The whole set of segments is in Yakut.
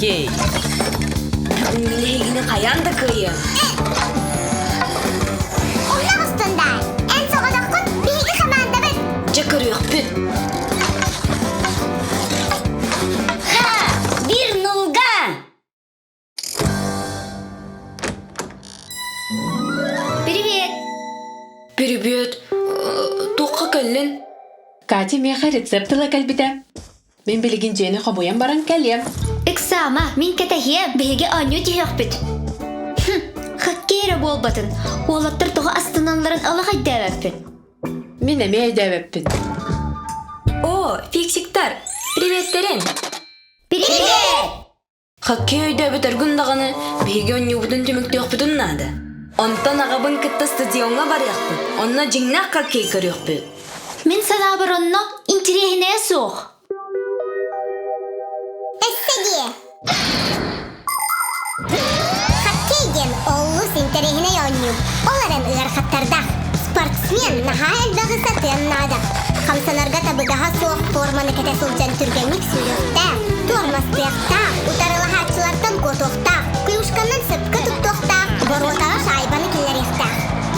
хоккей. Мин эһигини хайаан да кыайыам. Онно оҕустун даа. Эн соҕотоххун, биһиги хамаандабыт. Дьэ көрүөхпүт. Ха! Бир нулга! Привет! Привет. Туохха кэллин? Катя миэхэ рецепт ыла кэлбитэ. Мин билигин дьиэни хомуйан баран кэлиэм. Ыксаама, мин кэтэһиэм, биһиги оонньуу түһүөхпүт. Хм, хоккей эрэ буолбатын. Уолаттар тоҕо астыналларын олох өйдөөбөппүн. Мин эмиэ өйдөөбөппүн. О, фиксиктар, приветтерин! Привет! Хоккей өйдөөбүтэргин даҕаны биһиги оонньуубутун түмүктүөхпүтүн наада. Онтон аҕабын кытта стадиоҥҥа барыахпыт, онно дьиҥнээх хоккей көрүөхпүт. Мин санаабар онно интириэһинэйэ суох. Өссө диэ. Хоккей диэн олус интэриэһинэй оонньуу. Ол эрэн ыарахаттардаах. Спортсмен наһаа элбэҕи сатыан наада. Хамсанарга табыгаһа суох форманы кэтэ сылдьан түргэнник сүүрүөхтээх, туормастыахтаах, утарылаһааччылартан куотуохтаах, клюшканан сөпкө туттуохтаах, боруотаҕа шайбаны киллэриэхтээх.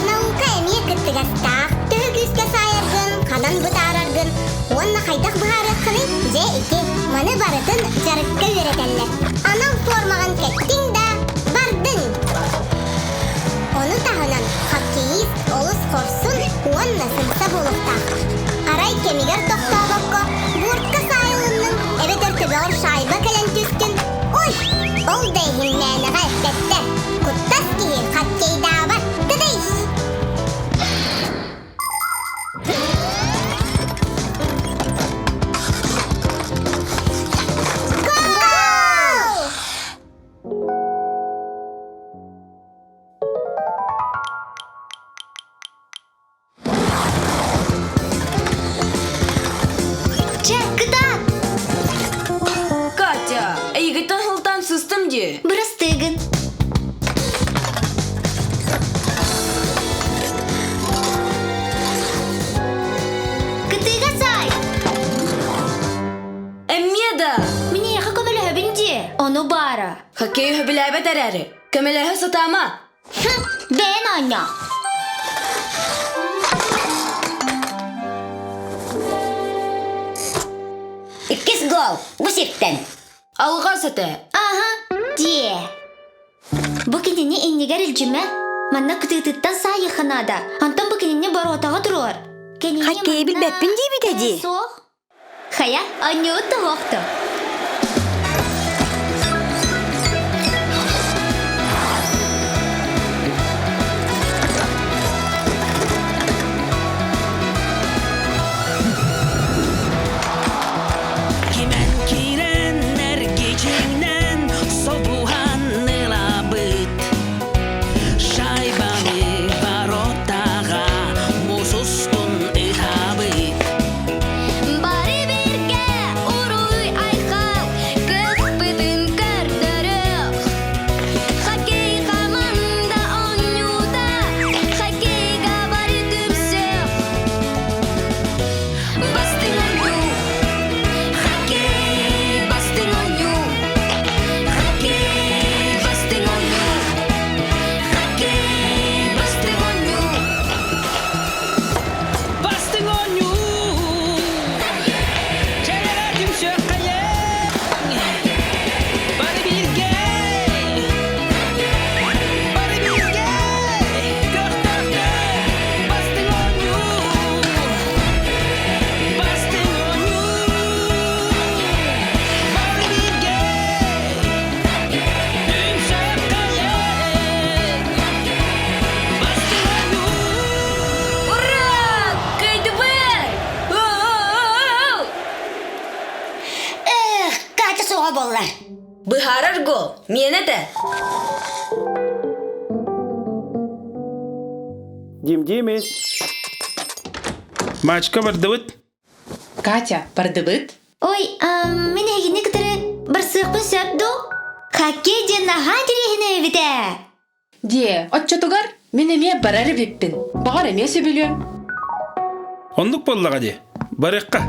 Наука эмиэ кыттыгастаах, төһө күүскэ саайаргын, ханан бытаараргын уонна хайдах быһаарыаххыный? Дьэ ити, маны барытын дьарыкка үөрэтэллэр. Анал формаҕын кэттиҥ да, бардыҥ! Ону таһынан хоккеист олус хорсун уонна сымса буолуохтаах. Арай кэмигэр тохтообокко буортка саайылынныҥ эбэтэр төбөҕөр шайба кэлэн түстүн, ой, ол да иһин мээнэҕэ эппэттэр. Куттас киһи хоккейдаабат, тыдыйс! Гол! Чэ, кытаат! Катя, эйигиттэн сылтаан сыстым дии. Бырастыыгын. Кытыыга саай! Эмиэ да! Мин эйиэхэ көмөлөһөбүн дии. Ону баара. Хоккей сөбүлээбэт эрээри, көмөлөһө сатаама. Хм, бэйэн оонньоо. Иккис гол бу сиртэн. Алҕас этэ. Аха, дьиэ. Бу кинини иннигэр илдьимэ. Манна кытыытыттан саайыахха наада. Онтон бу кинини боруотаҕа туруор. Кинини Хоккейы манна билбэппин диэбитэ дии. Суох. Хайа, оонньуубут туһуохту. Кимэн киирэннэр кичиҥнэн солбуһан ылабыт Шайбаны воротаҕа муус устун ыһабыт Бары биргэ уруй айхал кыахпытын көрдөрүөх Хоккей хаманда оонньуута хоккейга бары түмсүөх Бастыҥ оонньуу хоккей бастыҥ оонньуу хоккей бастыҥ оонньуу хоккей бастыҥ оонньуу Бастыҥ оонньуу Чэрэрэ түмсүөххэйэн Бары бииргэ Бары бииргэ Көхтөөхтөр Бастыҥ оонньуу Бастыҥ оонньуу Бары бииргэ Түмсүөххэйэн Бастыҥ оонньуу Ура! Кыайдыбыт! Эх, Катя суоҕа буоллар. Быһаарар гол, миэнэ этэ. Дим Димис. Мачка бардыбыт? Катя, бардыбыт? Ой, мин эһигини кытары барсыахпын сөп дуу? Хоккей диэн наһаа интэриэһинэй эбит ээ. Диэ, оччотугар мин эмиэ барар эбиппин. Баҕар эмиэ сөбүлүөм. Оннук буоллаҕа дии. Барыахха.